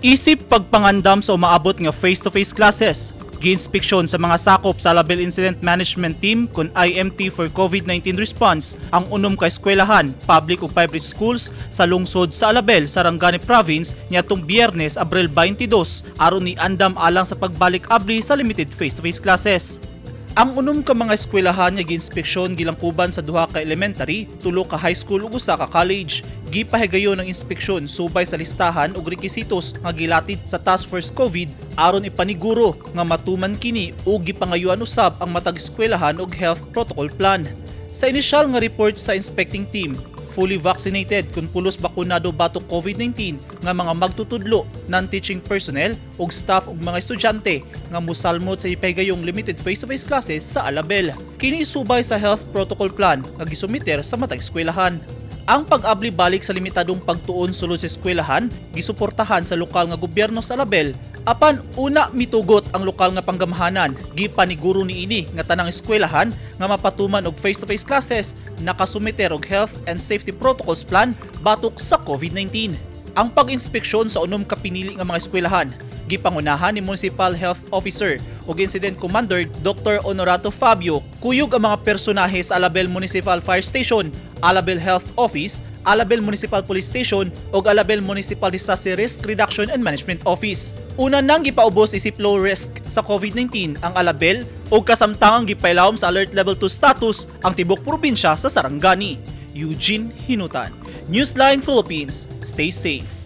Isip pagpangandam sa umaabot nga face-to-face classes, giinspeksyon sa mga sakop sa Alabel Incident Management Team kon IMT for COVID-19 response ang unom ka eskwelahan, public ug private schools sa lungsod sa Alabel, Sarangani Province niadtong Biyernes, Abril 22, aron ni andam alang sa pagbalik abli sa limited face-to-face classes. Ang unom ka mga eskwelahan nga giinspeksyon gilangkuban sa duha ka elementary, tulo ka high school ug usa ka college. Gipahigayon ang inspeksyon subay sa listahan ug rekisitos nga gilatid sa Task Force COVID aron ipaniguro nga matuman kini ug gipangayuan usab ang matag eskwelahan og health protocol plan. Sa inisyal nga report sa inspecting team, fully vaccinated kung pulos bakunado batok COVID-19 nga mga magtutudlo, non-teaching personnel ug staff ug mga estudyante nga musalmot sa ipahigayong limited face-to-face classes sa Alabel. Kini subay sa health protocol plan nga gisumiter sa matag eskwelahan. Ang pag-abli balik sa limitadong pagtuon sulod sa eskwelahan gisuportahan sa lokal nga gobyerno sa Alabel, apan una mitugot ang lokal nga panggamhanan. Gipaniguro niini nga tanang eskwelahan nga mapatuman og face-to-face classes nakasumiter og health and safety protocols plan batok sa COVID-19. Ang pag-inspeksyon sa unom ka pinili nga mga eskwelahan gipangunahan ni Municipal Health Officer ug Incident Commander Dr. Honorato Fabio, kuyog ang mga personahe sa Alabel Municipal Fire Station, Alabel Health Office, Alabel Municipal Police Station ug Alabel Municipal Disaster Risk Reduction and Management Office. Una nang gipaubos isip low risk sa COVID-19 ang Alabel ug kasamtangang gipailawom sa Alert Level 2 status ang tibok probinsya sa Sarangani. Eugene Hinutan, Newsline Philippines. Stay safe.